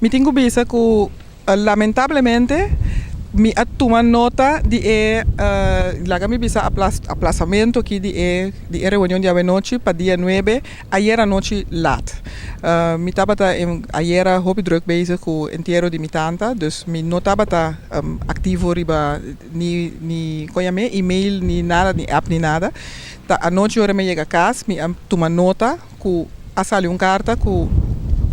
Mi tin ku bisa ku lamentablemente mi a tuma nota di e, laga mi bisa, aplasamentu aki di e reunion di anochi pa dia 9 ayera nochi laat. Mi tabata ayera hopi druk bezig ku entiero di mi tanta, dus mi no tabata aktivo riba ni kon yam'é, email ni nada, ni app ni nada. Ta anochi ora mi yega kas mi a tuma nota ku a sali un karta ku,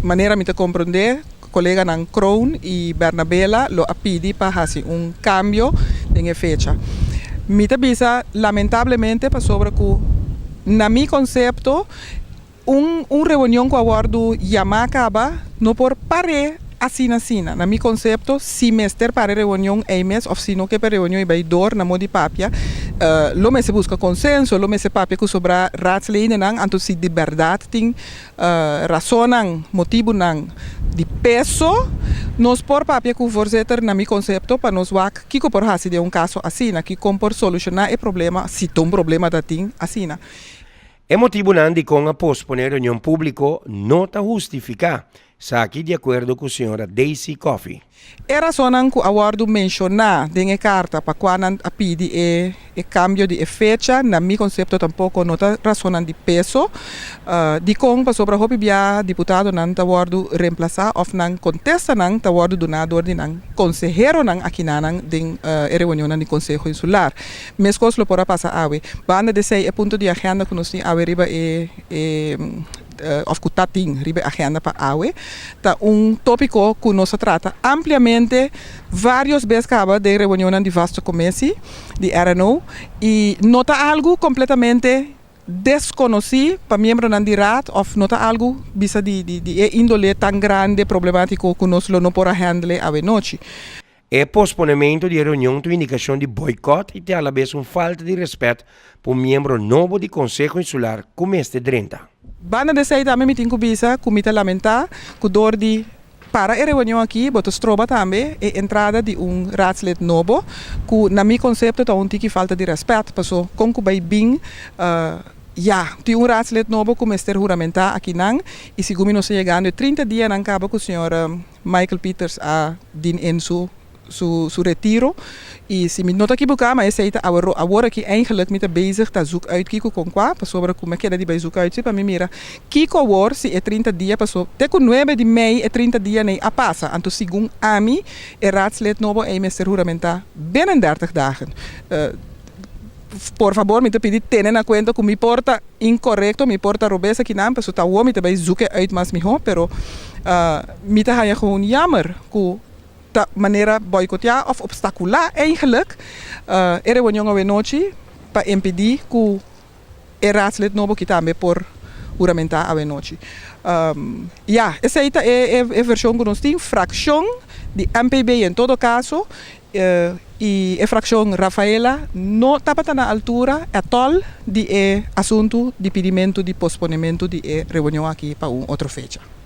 manera mi ta komprondé, koleganan Kroon i Bernabela lo a pidi pa hasi un kambio den e fecha. Mi ta bisa lamentablemente pasobra ku na mi konsepto un reunion ku a wòrdu yamá kaba no por par'é asina asina. Na mi konsepto, si mester para e reunion ei mes òf si no ke pa e reunion ei bai dor na modo di papia, lo mester buska konsenso, lo mester papia ku sobrá raadsledennan. Anto si di bèrdat tin rasonnan, motibunan di peso, nos por papia ku voorzitter, na mi konsepto, pa nos wak kiko por hasi den un kaso asina, kiko por solushoná e problema, si ta un problema ta tin asina. E motibunan dikon a posponé reunion públiko no ta hustifiká. Esaki di akuerdo ku señora Daisy Coffie. E rasonnan ku a wòrdu menshoná den e karta pa kua nan a pidi e kambio di e fecha, na mi konsepto tampoko no ta rasonnan di peso. Dikon? Pasobra hopi bia diputadonan ta wòrdu remplasá òf nan kontestanan ta wòrdu duná dor di nan konseheronan akinanan den e reunionnan di Konseho Insular. Meskos lo por a pasa awe. Banda di esei, e punto di agenda ku nos tin awe riba e òf ku ta tin riba e agenda pa awe ta un tópiko ku nos a trata ampliamente vários bes kaba den reunionnan di vaste commissie di RNO i no ta algu kompletamente deskonosí pa miembronan di raad òf no ta algu bisa di e índole tan grande, problemátiko, ku nos lo no por a handle awe nochi. E posponementu di e reunion ta un indikashon di boikòt i te alabes un falta di rèspèt pa un miembro nobo di Konseho Insular ku mester drenta. Banda di esei tambe mi tin ku bisa ku mi ta lamentá ku dor di para e reunion aki bo ta stroba tambe e entrada di un raadslid nobo, ku na mi konsepto ta un tiki falta di rèspèt, paso kon ku bai bin ya tin un raadslid nobo ku mester huramentá akinan i segun mi nos ta yegando e 30 dianan kaba ku señor Michael Peters a dien in su retiro i si mi no ta ekiboká, ma esei ta awor awor aki. Eigenlijk mi ta bezig ta zoek uit kiko kon kua, pasobra ku mi a keda di bai zoek uit si pa mi mira kiko awor si e 30 dia, paso te ku 9 di mei e 30 dianan a pasa. Anto segun ami e raadslid nobo ei mester huramentá binnen 30 dagen. Por fabor, mi ta pidi tene na kuenta ku mi por ta inkorekto, mi por ta robes akinan, paso ta awor mi ta bai zoek uit mas mihó, pero mi ta haña gewoon jammer ku ta manera boikoteá òf opstakulá eigenlijk e reunion awe nochi pa impedí ku e raadslid nobo aki tambe por huramentá awe nochi. Ya, esei ta e vershon ku nos tin. Frakshon di MPB en todo kaso i e frakshon Rafaela no tabata na altura at all di e asuntu di pidimentu di posponementu di e reunion aki pa un otro fecha.